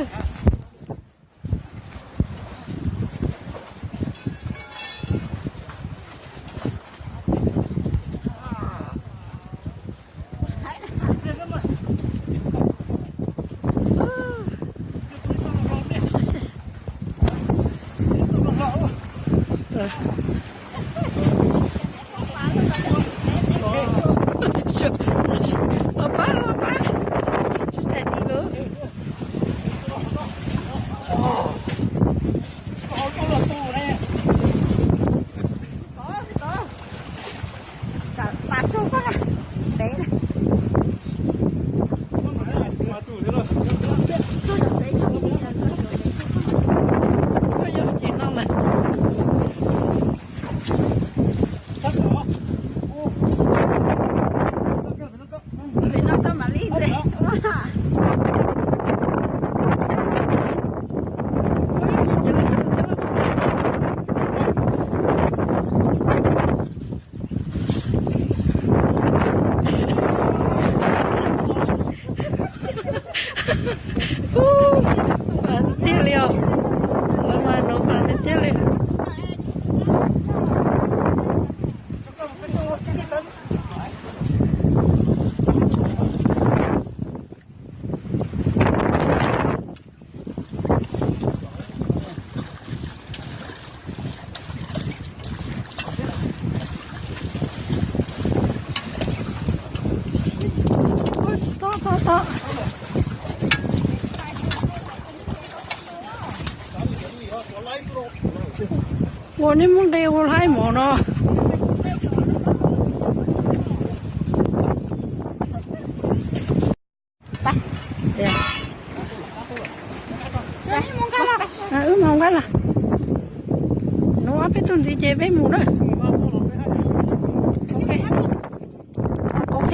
Los pab, los pab. Tsis tau dim lawm. Ub, mas tiag tiag li os. Ua mas no mas tiag tiag li. Ua, tau, tau, tau. Ua neb muaj nqi ua lhaib mov no. Wb mus nqa los. Nub ob peb tug ntxiv ces peb mus na. Ok.